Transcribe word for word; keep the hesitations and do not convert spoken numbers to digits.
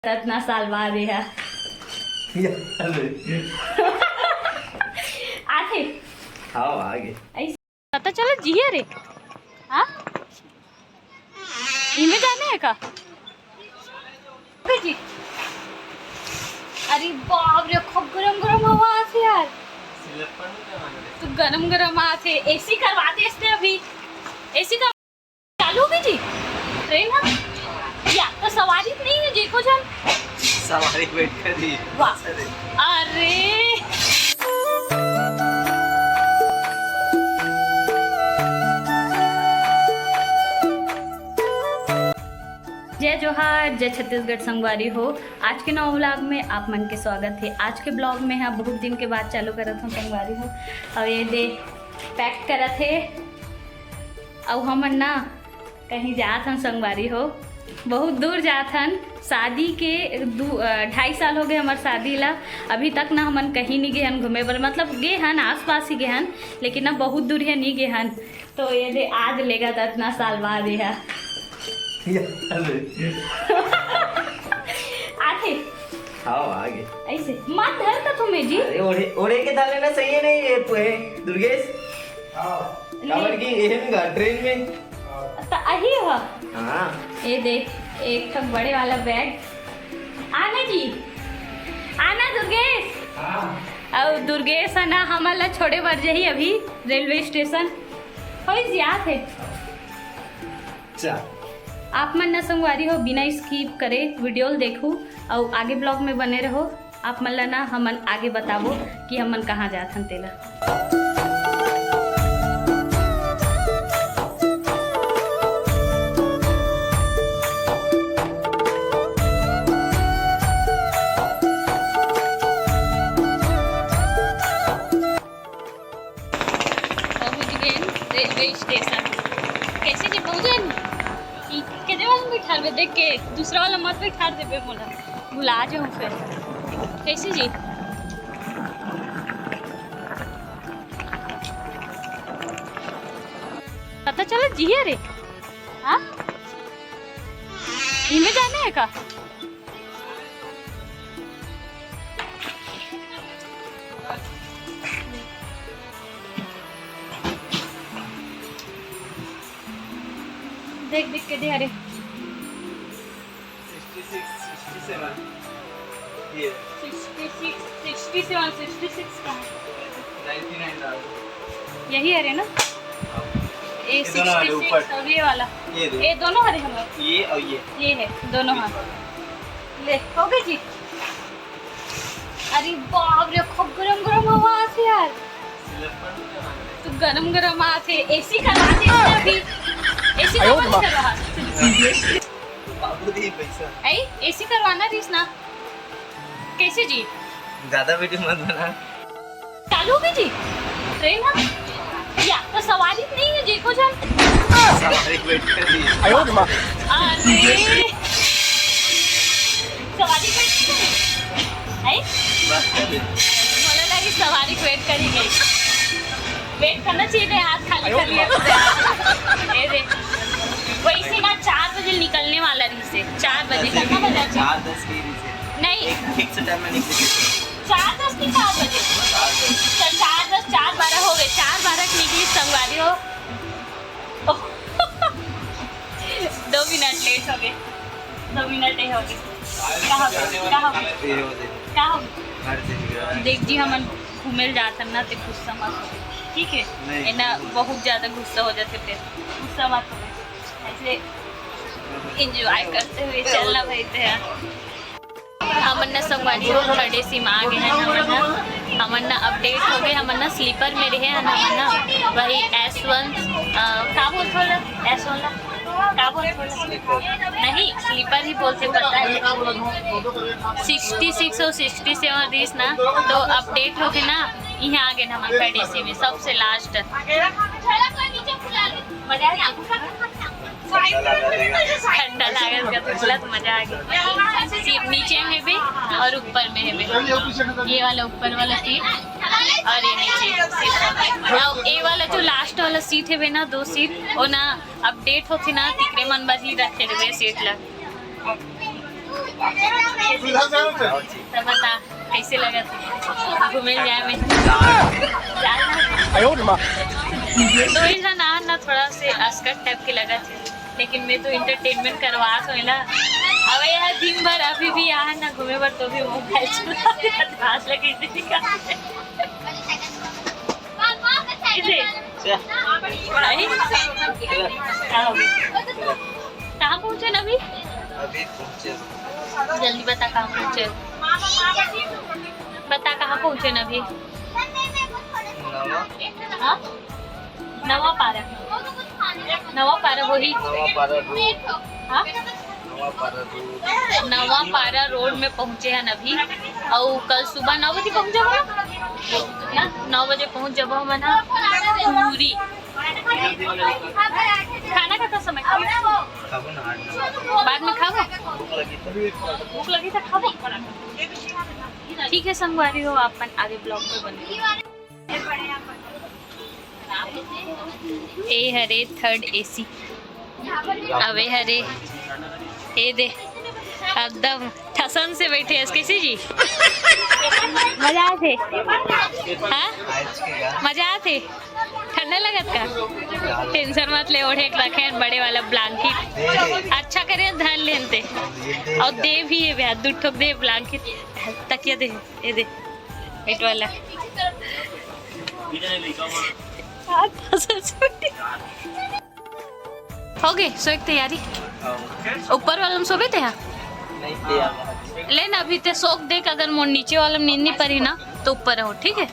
अतना साल बाद ये ह। अरे। आथे। हाँ, आगे। ऐसे पता चला जिया रे। हाँ? इमे जाने हे का? जी। अरे बाप रे, खूब गरम गरम हवा आथे यार। तो गरम गरम आथे, एसी करवा दे इसने अभी। एसी का चालू भी जी ट्रेन ह? या तो सवारी नहीं है जी, को जन सवारी बैठ कर ही। वाह। अरे। जय जोहार, जय छत्तीसगढ़ संगवारी हो। आज के नवा व्लॉग में आप मन के स्वागत है। आज के व्लॉग में ह बहुत दिन के बाद चालू करत हूँ संगवारी हो। और ये दे पैक करत है। अउ हमन ना कहीं जात हन संगवारी हो, बहुत दूर जात हन। शादी के दू, अ, ढाई साल हो गए हमर शादी ला, अभी तक ना हमन कहीं नहीं गे हन घूमे बर। मतलब गे हन, आसपास ही गे हन, लेकिन ना बहुत दूर है नहीं गे हन। तो ये दे आज लेगा तो इतना साल बाद ये है। ये, अरे। आथे। हाँ, आगे। ऐसे मत धर का तुम्हें जी। अरे, ओढ़े, ओढ़े के डाले ना, सही है नहीं ये, दुर्गेश? हाँ। काबर की एहन गा ट्रेन में। त अही ह। हाँ। ये देख, एक ठो बड़े वाला बैग। आना जी, आना दुर्गेश। हाँ। अउ दुर्गेश ह ना हमन ला छोड़े बर जही अभी रेलवे स्टेशन। होइस याद है। अच्छा। आप मन ना संगवारी हो, बिना स्किप करे वीडियो ल देखू अउ आगे ब्लॉग में बने रहो। आप मन ला ना हमन आगे बताबो कि हमन कहाँ जात हन तेला। पहुंच गेन रेलवे स्टेशन। कैसे जी पहुंच गेन? ई केदे वाला में बैठारबे, देख के दूसरा वाला मत बैठार देबे मोला, भुला जाऊं फिर। कैसे जी? पता चला जिया रे। हाँ, इमे जाने है का? देख, देख के दे, अरे। Sixty six, sixty seven. ये। Sixty six, sixty seven, sixty six कहाँ है? नाइंटी नाइन डाल दो। यही है रे ना? हाँ। ये ये दोनों वाले सिक्सटी सिक्स ऊपर। और ये वाला। ये दो। ये दोनों हरे हमारे। ये और ये। ये है, दोनों ये हाथ। वाला। ले, हो गई जी। अरे बाप रे, खूब गरम गरम हवा आथे यार। तू गरम गरम आथे, एसी करवा दे इसने अभी। एसी आयो करवा दे माँ। करवा। बाबू दे पैसा। ऐ, एसी करवाना रहीस ना। कैसे जी? ज्यादा वीडियो मत बना। चालू भी जी ट्रेन ह? या तो सवारी नहीं है जी, को जन सवारी वेट कर रही है। आयो रे माँ। अरे, सवारी वेट कर रही है? बस कर दे। मोला लगी सवारी वेट करी गई। वेट करना चाहिए, हाथ खाली कर लिए तो। ये दे, वैसे ना चार बजे निकलने वाला रही से, चार बजे। कितना बजा? चार दस की रही से। नहीं। एक फिक्स टाइम में निकले। चार दस की चार बजे। चार बजे। चल, चार दस, चार बारह हो गए, चार बारह की निकली संगवारी हो। दो मिनट लेट हो गए, दो मिनट ही हो गए। कहाँ हो गए? कहाँ हो गए? ये हो गए। कहाँ हो गए? घर से निकला। देख जी, हमन घूमे ल जात हन ना, ते गुस्सा मत हो, ठीक है? नहीं। ए ना, बहुत ज्यादा गुस्सा हो जाते फिर, गुस्सा मत हो, ऐसे एंजॉय करते हुए चलना भाई थे। हमन ना संगवारी हो, थर्ड एसी में आ गए हैं। हमन ना, हमन ना अपडेट हो गए, हमन ना स्लीपर में रहे हैं, हमन ना वही एस वन, अ, का बोलते हो, एस वन ला का बोलते हो? नहीं, स्लीपर ही बोलते, पता है। सिक्सटी सिक्स और सिक्सटी सेवन रहीस ना, तो अपडेट हो गए ना, यहाँ आ गए ना हमन थर्ड एसी में, सबसे लास्ट। मजा आ गया। ठंडा लागत का तो बोला तो मजा आ गया। सीट नीचे में भी और ऊपर में भी, ये वाला ऊपर वाला सीट और ये नीचे सीट। और ये वाला जो लास्ट वाला सीट है ना, दो सीट, वो ना अपडेट होती ना, तिकरे मन बर ही रखे हुए सीट ला। त बता, कैसे लगत घूमे जाए में? जाए ना। तो ही ना, ना, ना, थोड़ा से अस्कट टाइप के लगत है, लेकिन मैं तो एंटरटेनमेंट करवात हों ना। अब यहाँ दिन भर अभी भी यहाँ ना घूमे बर, तो भी मोबाइल चला, हाथ लगे। इसे। भाई? कहाँ हो गए? कहाँ पहुँचे ना अभी? अभी पहुँचे। जल्दी बता, कहाँ पहुँचे? बता, कहाँ पहुँचे ना अभी? नवा। हाँ? नवा पारा। नवा पारा वही। नवा पारा रोड। हाँ? नवा पारा रोड। नवा पारा रोड में पहुँचे हैं अभी। और कल सुबह नौ बजे पहुँचे हो ना? नौ बजे पहुँच जाबो हमन ह पूरी। खाना खाता समय खाबो? खाबो ना, आठ नंबर। बाद में खाबो? भूख लगी तो। भूख लगी तो खाबो। ठीक है संगवारी हो, आप मन आगे ब्लॉग में बने। ए हरे थर्ड एसी। अबे हरे, ए दे, एकदम ठसन से बैठे हस, कैसे जी? मजा आथे? हाँ, मजा आथे। ठंडा लगत का? टेंशन मत ले, ओढ़े के रखे हैं बड़े वाला ब्लैंकेट। अच्छा करे धर लेते। और दे भी है भैया, दू ठोक दे ब्लैंकेट, तकिया दे, ये दे, पेट वाला। हो गए सोए के तैयारी। ऊपर वाला में सोबे ते हा? नहीं, ते आ गया। ले ना, अभी ते सोक देख, अगर मोर नीचे वाला में नींद नहीं परी ना, तो ऊपर रहो, ठीक है?